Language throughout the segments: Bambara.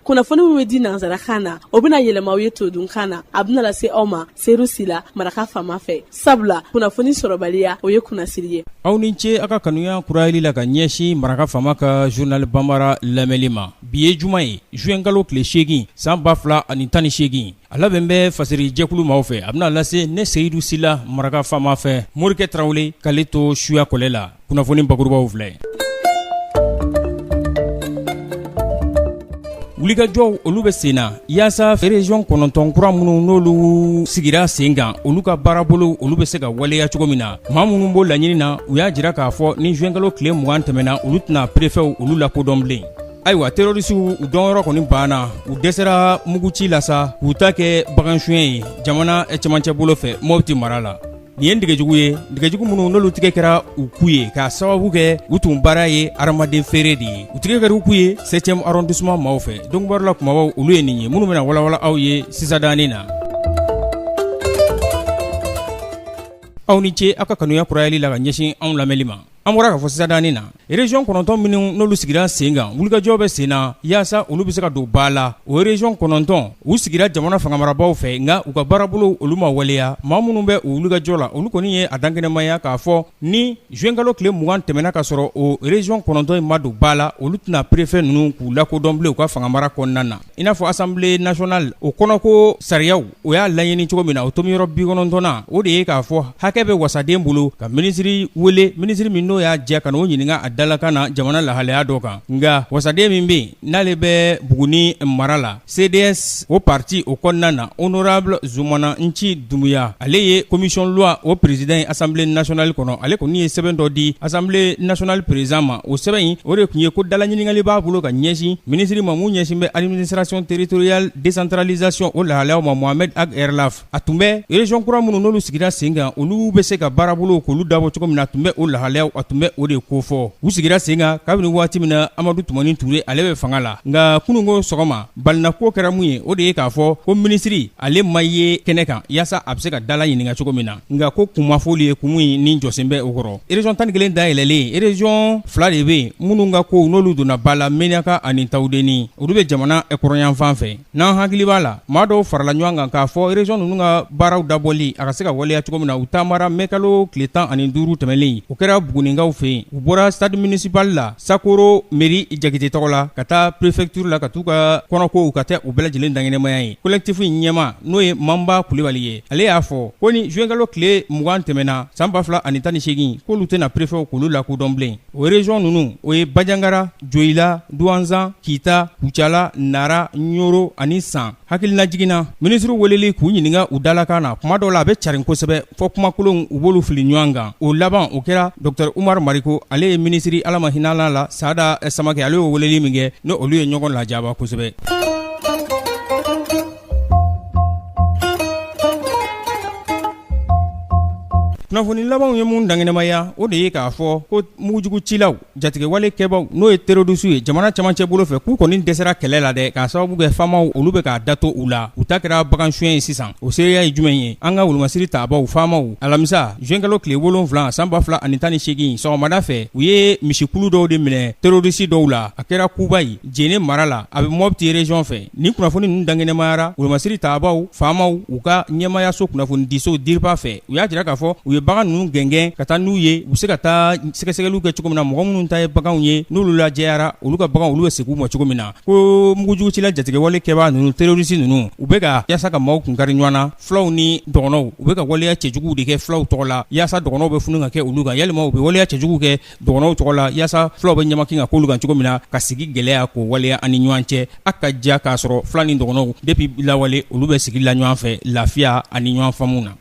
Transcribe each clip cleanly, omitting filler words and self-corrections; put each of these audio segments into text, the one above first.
Kunnafoni min bɛ di nansarakan na, o bɛna yɛlɛma aw ye todunkan na. A bɛna lase aw ma Seyidu Sila, maraka faama fɛ, sabula kunnafoni sɔrɔbaliya, o ye kunnasiri ye. Aw ni ce aw ka kanuya kurayali la ka ɲɛsin maraka faama ka journal banbara lamɛnli ma. Bi ye juma ye, juin kalo tile 8, san 2018. A labɛn bɛ fasiri jɛkulu maaw fɛ, a bɛna lase ne Seyidu Sila, maraka faama fɛ. Morikɛ Tarawele k'ale to suya kɔlɛ la. Kunnafoni bakurubaw filɛ. Wulikajɔw olu bɛ sen na yaasa région 9 kura minnu n'olu sigira sen kan, olu ka baarabolo olu bɛ se ka waleya cogo min na. Maa minnu b'o laɲini na, u y'a jira k'a fɔ ni juin kalo tile 20 tɛmɛna, olu tɛna préfetw olu lakodɔn bilen. Ayiwa, terroristew u dɔnyɔrɔ kɔni banna, u dɛsɛra muguci la sa k'u ta kɛ bagansuɲɛ ye jamana cɛmancɛ bolo fɛ Mɔti mara la. Nin ye nɛgɛjugu ye, nɛgɛjugu minnu n'olu tigɛ kɛra u ku ye k'a sababu kɛ u tun baara ye hadamaden feere de ye. U tigɛ kɛra u ku ye 7e arrondissement maaw fɛ. Donkibaru la kumabaw olu ye nin ye minnu bɛna walawala aw ye sisan na. Aw ni ce aw ka kanuya kurayali la ka ɲɛsin anw lamɛnli ma. An bɔra k'a fɔ sisan na, région 9 minnu n'olu sigira sen kan, wulikajɔ bɛ sen na yaasa olu bɛ se ka don ba la. O région 9 u sigira jamana fangamarabaaw fɛ, nka u ka baarabolo olu ma waleya. Maa minnu bɛ o wulikajɔ la, olu kɔni ye a dankɛnɛmaya k'a fɔ ni juin kalo tile 20 tɛmɛna ka sɔrɔ o région 9 in ma don ba la, olu tɛna préfet ninnu k'u lakodɔn bilen u ka fangamara kɔnɔna na. I n'a fɔ Assemblée nationale o kɔnɔko sariyaw o y'a laɲini cogo min na, o tomiyɔrɔ 90nan, o de ye k'a fɔ hakɛ bɛ wasaden bolo ka minisiri wele, minisiri min n'o y'a jɛ ka n'o ɲininka a dalakan na jamana lahalaya dɔ kan. Nka wasaden min bɛ yen n'ale bɛ Buguni mara la, CDS o parti o kɔnɔna na, honorable Zumana Nci Dumuya, ale ye commission loi o président ye Assemblée nationale kɔnɔ. Ale kɔni ye sɛbɛn dɔ di Assemblée nationale président ma. O sɛbɛn in, o de tun ye ko dala ɲininkali b'a bolo ka ɲɛsin minisiri ma mun ɲɛsin bɛ administration territoriale décentralisation o lahalayaw ma, Mohamed Ag Erlaf. A tun bɛ région kura minnu n'olu sigira sen kan, olu bɛ se ka baarabolo k'olu dabɔ cogo min na, a tun bɛ o lahalayaw, a tun bɛ o de kofɔ. U sigira sen kan kabini waati min na Amadu Tumani Ture ale bɛ fanga la. Nka kununko sɔgɔma, balinako kɛra mun ye, o de ye k'a fɔ ko minisiri ale ma ye kɛnɛ kan yaasa a bɛ se ka dala ɲininka cogo min na. Nka ko kun ma f'olu ye, kun min ni jɔsen bɛ o kɔrɔ. Région 11 dayɛlɛlen, région 2 de bɛ yen minnu ka kow n'olu donna ba la, Menaka ani Tawudeni, olu bɛ jamana kɔrɔnyanfan fɛ. N'an hakili b'a la, maa dɔw farala ɲɔgɔn kan k'a fɔ région ninnu ka baaraw dabɔli a ka se ka waleya cogo min na, u taamara mai kalo tile 15 tɛmɛnlen. O kɛra Bugunikaw fɛ yen. U bɔra stade municipal la, Sakoro mairie Jakite tɔgɔ la, ka taa préfecture la ka t'u ka kɔnɔkow ka taa u bɛɛ lajɛlen dankɛnɛmaya ye. Collectif in ɲɛmaa, n'o ye Manba Kulibali ye, ale y'a fɔ ko ni juin kalo tile 20 tɛmɛna san 2018, k'olu tɛna préfetw k'olu lakodɔn bilen. O région ninnu, o ye Banjagara, Joyila, Duwanzan, Kita, Kucala, Nara, Ɲoro ani San. Hakililajigin na, minisiriw weleli k'u ɲininka u dalakan na, kuma dɔw la a bɛ carin kosɛbɛ fɔ kumakolonw u b'olu fili ɲɔgɔn kan. O laban, o kɛra Docteur Umar Mariko, ale ye minisiri, Ala ma hinɛ la, Sada Samakɛ, ale y'o weleli min kɛ, ni olu ye ɲɔgɔn lajaba kosɛbɛ. Kunnafoni labanw ye mun dankɛnɛmaya, o de ye k'a fɔ ko mugujugu cilaw, jatigɛwale kɛbaw, n'o ye terroriste ye jamana camancɛ bolo fɛ, k'u kɔni dɛsɛra kɛlɛ la dɛ, k'a sababu kɛ faamaw olu bɛ k'a da to u la. U ta kɛra bagan suɲɛ ye sisan. O seereya ye jumɛn ye? An ka wolomasiri tabaw, faamaw, alamisa juin kalo tile 7 san 2018 sɔgɔmada fɛ, u ye misikulu dɔw de minɛ terroriste dɔw la. A kɛra Kubayi, Jene mara la, a bɛ Mɔpti région fɛ. Nin kunnafoni ninnu dankɛnɛmayara wolomasiri tabaw, faamaw, u ka ɲɛmaayaso kunnafonidiso DIRPA fɛ. U y'a jira k'a fɔ u ye bagan ninnu gɛngɛn ka taa n'u ye, u bɛ se ka taa sɛgɛsɛgɛliw kɛ cogo min na, mɔgɔ minnu ta ye baganw ye, n'olu lajɛyara, olu ka baganw olu bɛ segin u ma cogo min na. Ko mugujugucila jatigɛwale kɛbaa ninnu, terroriste ninnu, u bɛ ka yaasa ka maaw kun kari ɲɔgɔn na, fulaw ni dɔgɔnɔw, u bɛ ka waleya cɛjuguw de kɛ fulaw tɔgɔ la yaasa dɔgɔnɔw bɛ funu ka kɛ olu kan, yalima u bɛ waleya cɛjuguw kɛ dɔgɔnɔw tɔgɔ la yaasa fulaw bɛ ɲamakin ka k'olu kan cogo min na, ka sigi gɛlɛya k'o waleya ani ɲɔgɔn cɛ. A ka diya k'a sɔrɔ fula ni dɔgɔnɔw depuis lawale olu bɛ sigi la ɲɔgɔn fɛ lafiya ani ɲɔgɔn faamu na.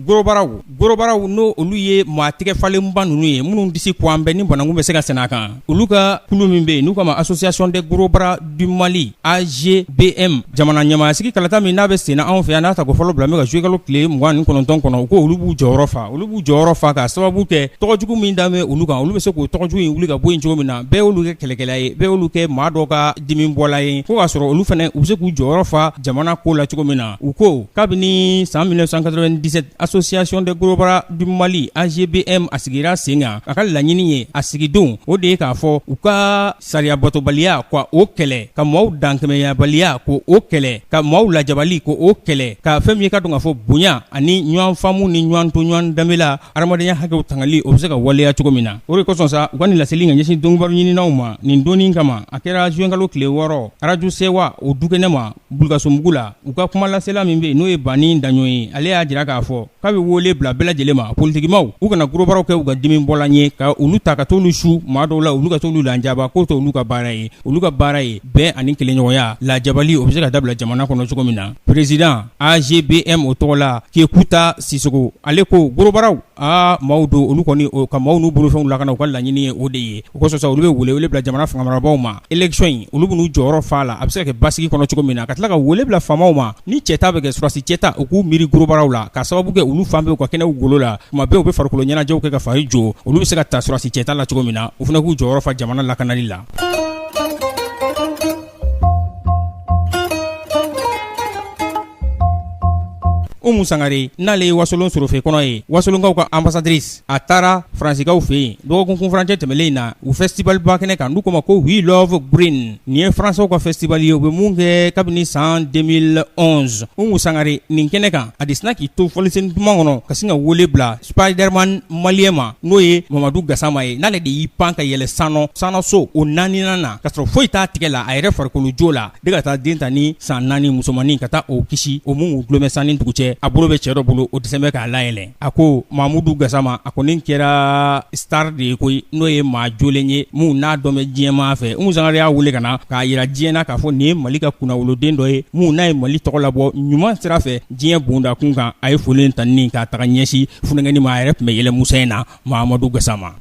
Gorobaraw, gorobaraw n'o olu ye maa tɛgɛ falenba ninnu ye minnu disi kuwan bɛ ni bananku bɛ se ka sɛnɛ a kan, olu ka kulu min bɛ yen n'u k'a ma Association des gros bras du Mali, AGBM, jamana ɲɛmaayasigi kalata min n'a bɛ senna anw fɛ yan, n'a tako fɔlɔ bila bɛ ka juillet kalo tile 29 kɔnɔ, u ko olu b'u jɔyɔrɔ fa. Olu b'u jɔyɔrɔ fa k'a sababu kɛ tɔgɔjugu min dalen bɛ olu kan, olu bɛ se k'o tɔgɔjugu in wuli ka bɔ yen cogo min na. Bɛɛ y'olu kɛ kɛlɛkɛla ye, bɛɛ y'olu kɛ maa dɔ ka dimibɔla ye, fo k'a sɔrɔ olu fana u bɛ se k'u jɔyɔrɔ fa jamana ko la cogo min na. U ko kabini san 1997. Association des gros bras du Mali AGBM a sigira sen kan, a ka laɲini ye a sigidon o de ye k'a fɔ u ka sariya batobaliya ka o kɛlɛ, ka maaw dankɛmɛyabaliya ko o kɛlɛ, ka maaw lajabali ko o kɛlɛ, ka fɛn min ye ka dɔn k'a fɔ bonya ani ɲɔgɔn faamu ni ɲɔgɔn to ɲɔgɔn danbe la, adamadenya hakɛw tangali o bɛ se ka waleya cogo min na. O de kosɔn sa, u ka nin laseli ka ɲɛsin donkibaru ɲininaw ma nin donni kama, a kɛra zuwɛnkalo tile 6 arajo Sewa o dukɛnɛ ma Bulukasobugu la. U ka kumalasela min bɛ yen n'o ye Bani Daɲɔ ye, ale y'a jira k'a fɔ k'a bɛ wele bila bɛɛ lajɛlen ma, politikimaw u kana gros brasw kɛ u ka dimibɔlan ye, ka olu ta ka t'olu su maa dɔw la, olu ka t'olu lajaba, k'o t'olu ka baara ye. Olu ka baara ye bɛn ani kelenɲɔgɔnya, lajabali o bɛ se ka dabila jamana kɔnɔ cogo min na. Président AGBM o tɔgɔ la Kekuta Sisoko, ale ko gros brasw aa maaw don, olu kɔni ka maaw n'u bolofɛnw lakana, u ka laɲini ye o de ye. O kosɔn sa, olu bɛ wele bila jamana fangamarabaaw ma, élection in olu bɛn'u jɔyɔrɔ fa a la, a bɛ se ka kɛ basigi kɔnɔ cogo min na, ka tila ka wele bila faamaw ma, ni cɛta bɛ kɛ sɔrɔdasi cɛta, u k'u miiri gros brasw la, k'a sababu kɛ olu fan bɛɛ u ka kɛnɛw golo la, tuma bɛɛ u bɛ farikolo ɲɛnajɛw kɛ ka fari jo, olu bɛ se ka ta sɔrɔdasi cɛta la cogo min na, u fana k'u jɔyɔrɔ fa jamana lakanali la. Umu Sangare, n'ale ye Wasolon sorofe kɔnɔ ye, Wasolonkaw ka ambassadrice, a taara Faransikaw fɛ yen dɔgɔkun kunfurancɛ tɛmɛnlen in na, u festival ba kɛnɛ kan n'u k'o ma ko We Love Green. Nin ye Faransɛw ka festival ye, u bɛ mun kɛ kabini san 2011. Umu Sangare nin kɛnɛ kan, a de sinna k'i to fɔlisen duman kɔnɔ ka sin ka wele bila Spiderman malien ma, n'o ye Mamadu Gasama ye, n'ale de y'i pan ka yɛlɛ sanɔso o naaninan na, ka sɔrɔ foyi t'a tigɛ la, a yɛrɛ farikolo jo la, de ka taa den ta ni san 4 musomannin ka taa o kisi o mun dulon bɛ san ni dugu cɛ, a bolo bɛ cɛ dɔ bolo, o dɛsɛ bɛ k'a layɛlɛn. A ko Mamudu Gasama, a kɔni kɛra star de ye koyi, n'o ye maa jolen ye mun n'a dɔn bɛ diɲɛmaa fɛ. Umu Sangare y'a wele ka na k'a yira diɲɛ na k'a fɔ nin ye Mali ka kunnawoloden dɔ ye mun n'a ye Mali tɔgɔ labɔ ɲuman sira fɛ diɲɛ bonda kun kan. A ye foli ta ni k'a taga ɲɛsin funankɛnin ma, a yɛrɛ tun bɛ yɛlɛ musa in na, Mahamadu Gasama.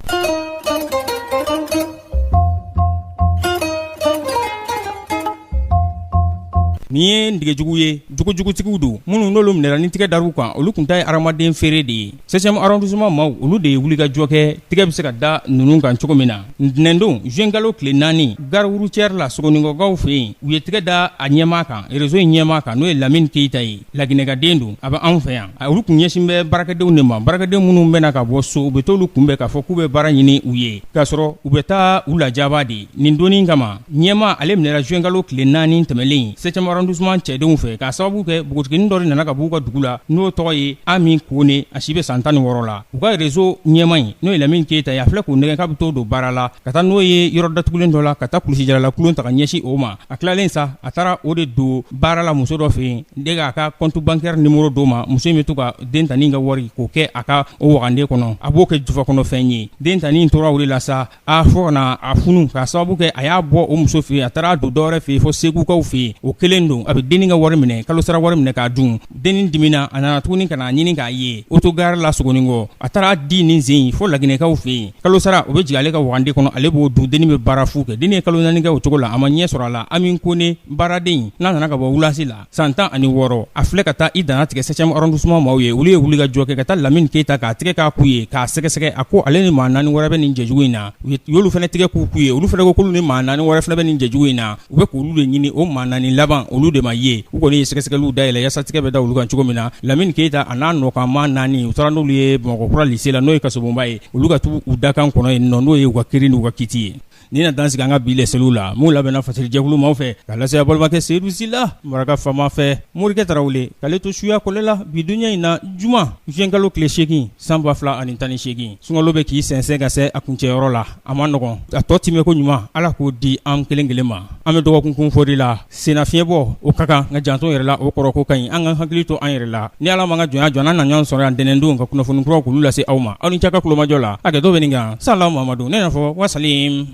Nin ye ntigijugu ye, jogojugutigiw don minnu n'olu minɛra ni tigɛ dar'u kan, olu tun ta ye hadamaden feere de ye. Septième arrondissement maaw, olu de ye wulikajɔ kɛ tigɛ bɛ se ka da ninnu kan cogo min na. Ntɛnɛndon zuwɛnkalo tile 4, gare routière la Sogoninkɔkaw fɛ yen, u ye tigɛ da a ɲɛmaa kan, réseau in ɲɛmaa kan, n'o ye Lamini Keyita ye. Laginɛkaden don, a bɛ anw fɛ yan. Olu tun ɲɛsin bɛ baarakɛdenw de ma, baarakɛden minnu bɛ na ka bɔ so, u bɛ t'olu kunbɛn k'a fɔ k'u bɛ baara ɲini u ye, k'a sɔrɔ u bɛ taa u lajaba de. Nin donni kama, ɲɛmaa ale minɛra zuwɛnkalo tile 4 tɛmɛnlen septième arrondissement cɛdenw fɛ, k'a sababu kɛ npogotiginin dɔ de nana ka b'u ka dugu la, n'o tɔgɔ ye Ami Kone, a si bɛ san 16 la. U ka réseau ɲɛmaa in, n'o ye Lamini Keyita ye, a filɛ k'u nɛgɛn k'a bɛ t'o don baara la, ka taa n'o ye yɔrɔ datugulen dɔ la, ka taa kulusijalala kulon ta ka ɲɛsin o ma. A tilalen sa, a taara o de don baara la muso dɔ fɛ yen de, k'a ka compte bancaire numéro d'o ma. Muso in bɛ to ka den tanin ka wari k'o kɛ a ka o wagande kɔnɔ, a b'o kɛ jufa kɔnɔfɛn ye. Den tanin tora o de la sa, a fo ka na a funu, k'a sababu kɛ a y'a bɔ o muso fɛ yen, a taara don dɔwɛrɛ fɛ yen fo Segukaw fɛ yen. O kelen don, a bɛ dennin ka wari minɛ, kalo sara wari minɛ k'a dun. Dennin dimina, a nana tuguni ka n'a ɲini k'a ye autogare la Sogoninkɔ. A taara di nin sen in fo Laginɛkaw fɛ yen. Kalo sara o bɛ jigin ale ka wagande kɔnɔ, ale b'o dun, dennin bɛ baara fu kɛ. Dennin ye kalo 4 kɛ o cogo la, a ma ɲɛ sɔrɔ a la. Ami Kone baaraden n'a nana ka bɔ wulasi la san 16, a filɛ ka taa i dantigɛ septième arrondissement maaw ye. Olu ye wulikajɔ kɛ ka taa Lamini Keyita k'a tigɛ k'a ku ye, k'a sɛgɛsɛgɛ. A ko ale ni maa 4 wɛrɛ bɛ nin jɛjugu in na. U y'olu fana tigɛ k'u ku ye, olu fana ko k'olu ni maa 4 wɛrɛ fana bɛ nin jɛjugu in na. U bɛ k'olu de ɲini, o maa 4 laban olu de ma ye. U kɔni ye sɛgɛsɛgɛliw dayɛlɛ yaasa tigɛ bɛ da olu kan cogo min na. Lamini Keyita a n'a nɔkanmaa 4, u taara n'olu ye Bamakɔ kura lycée la, n'o ye kasobonba ye, olu ka t'u dakan kɔnɔ yen nɔ, n'o ye u ka kiri n'u ka kiti ye. Nin na dan sigi an ka bi laseliw la, mun labɛnna fasirijɛkulu maaw fɛ ka lase a balimakɛ Seyidu Sila maraka faama fɛ. Morikɛ Tarawele k'ale to suya kɔlɛ la bi dunya in na, juma zuwɛnkalo tile 8 san 2018. Sunkalo bɛ k'i sɛnsɛn ka se a kuncɛyɔrɔ la, a ma nɔgɔn, a tɔ timɛ ko ɲuman Ala k'o di an kelen kelen ma. An bɛ dɔgɔkun kun fɔli la, senna fiɲɛbɔ o ka kan, nka janto yɛrɛ la o kɔrɔ ko ka ɲi, an ka hakili to an yɛrɛ la. Ni Ala m'an ka jɔnya jɔ, an na ɲɔgɔn sɔrɔ yan ntɛnɛndon ka kunnafoni kuraw k'olu lase aw ma. Aw ni ce a ka tulomajɔ la. Hakɛto bɛ nin kan. Salamu Mamadu ne n'a fɔ wasalim.